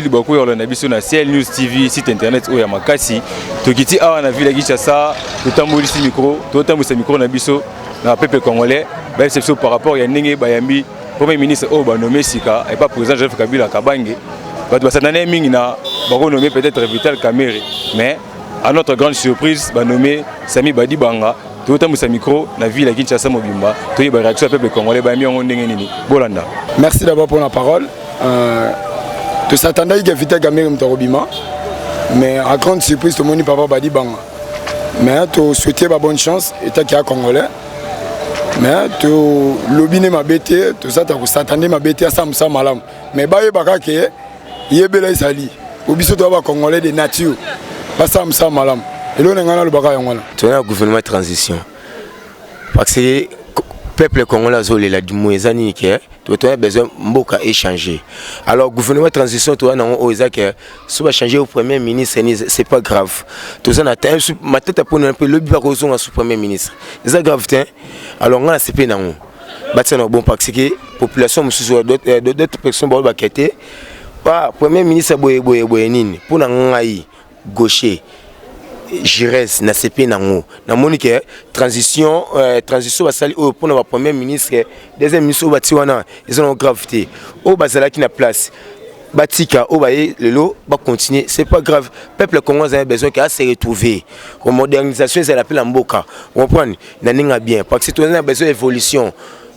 Libaku ya kolanda biso na CL News TV, site internet oyo ya makasi. Tokiti awa na ville ya Kinshasa, totambolisi micro, totambwisa micro na biso na peuple congolais, bayebisa biso par rapport ya ndenge bayambi premier ministre oyo banome sika epa président Joseph Kabila Kabange. Bato basandana mingi na bakonome peut-être Vital Kamerhe, mais à notre grande surprise banome Sami Badibanga. Totambwisa micro na ville ya Kinshasa mobimba, toyeba réaction ya peuple congolais, bayambi yango ndenge nini. Bolanda. Merci d'abord pour la parole. Tosatandaki ke Vital Kamerhe moto akobima, mais à grande surprise tomoni papa Badibanga. Mais tosouhaite ba bonne chance etaki ya congolais, mais tolobi nde mabe te, tozata kosata nde mabe te, asala mosala malamu, mais bayebaka ke yebela ezali po biso toya bacongolais de nature, basala mosala malamu. Eloko na ngai nalobaka yango wana. Toza na gouvernement transition parce que peuple congolais azolela du moins eza nini ke toza besoin mboka échanger. Alors gouvernement transition toza nango oyo eza ke so bachanger au premier ministre ni, c'est pas grave. Toza na temps matata mpona mpe lobi bakozonga su premier ministre, eza grave te. Alors ngai nasepe nango batia na bon parce que population mosusu, d'autres personnes bao bakete pa premier ministre boye boye boye nini. Mpona ngai gaucher Jires, nasepe nango, namoni ke transition basali oyo mpona bapremier ministre, deuxième ministre oyo batie wana eza nango grave te. Oyo bazalaki na place batika, oyo baye lelo bacontinue, c'est pas grave. Peuple congolais azali besoin ke ase retrouver, modernisation ezala mpe na mboka, comprendre na ndenge ya bien, parce que toza na besoin évolution,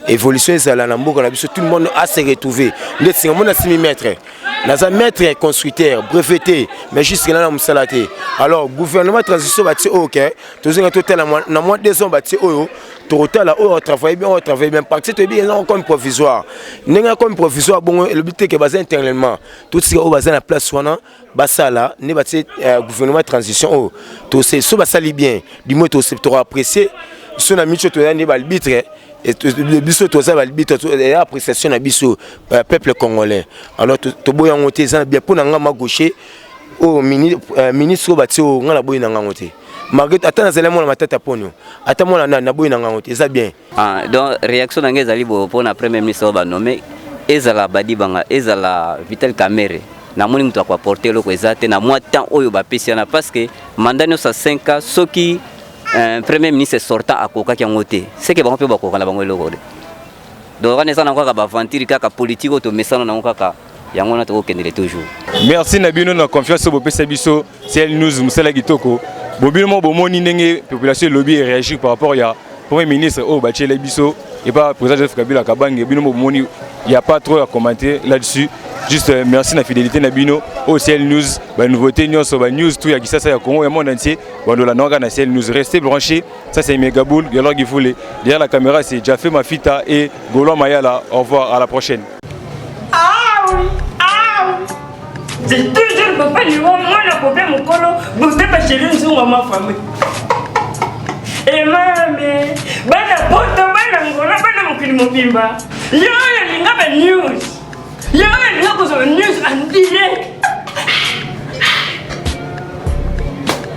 évolution ezala na mboka na biso, tout le monde a se retrouver. Nde singa mona simi maître, naza maître constructeur breveté, mais jusque là na mosala te. Alors gouvernement transition batie oyo ke tozenga totala na mwa 2 ans batie oyo, tokotala oyo atravaille bien, oyo atravaille bien, parce que toyebi eza comme provisoire. Ndenge comme provisoire bongo elobi te ke baza internellement, totika oyo baza na place wana basala nde batie gouvernement transition oyo. Tose so basali bien, du moins tokoapprécier biso na miso, toza nde baarbitre, biso toza baarbitre ya appréciation na biso peuple congolais. Alors toboyi yango te, eza na bien. Mpo na nga ma gaucher oyo ministre oyo batie oyo, nga naboyi na ngango te, malgré ata nazali mwana matata ponio, ata mwana nani, naboyi na ngango te, eza bien. Ah, donc réaction na ngai ezali boye: mpona premier ministre oyo banome, ezala Badibanga, ezala Vital Kamerhe, namoni moto akoapporte eloko eza te na mwa temps oyo bapesi wana, parce que mandat nyonso ya 5 ans, soki premier ministre sortant akokaki yango te, seke bango mpe bakoka na bango eloko te. Donc wana eza nango kaka baaventure kaka politique oyo tomesana nango kaka yango wana, tokokendele toujours. Merci na bino na confiance oyo bopesa biso CL News. Mosala kitoko. Bobino mo bomoni ndenge population elobi e réagir par rapport ya premier ministre oyo batiele biso epa président Joseph Kabila Kabange. Bino mo bomoni, y a pas trop à commenter là-dessus, juste merci na fidélité na bino oyo CL News. Banouveauté nyonso, banews tout ya Kisasa, ya Congo, ya monde entier, bandolanda kaka na CL News. Restez branchés. Ça, c'est Megaboul Galor Gifoule. Derrière la caméra, c'est Jafé Mafita et Golo Mayala. Au revoir, à la prochaine. Ah oui, ah oui. C'est toujours papa Liwa, mwana papa mokolo, bote ba chéri nzunga ma famille. Emame, bana poto, bana Ngola, bana mokili mobimba. Yo oyo linga ba news. Yo oyo linga kozwa news en direct.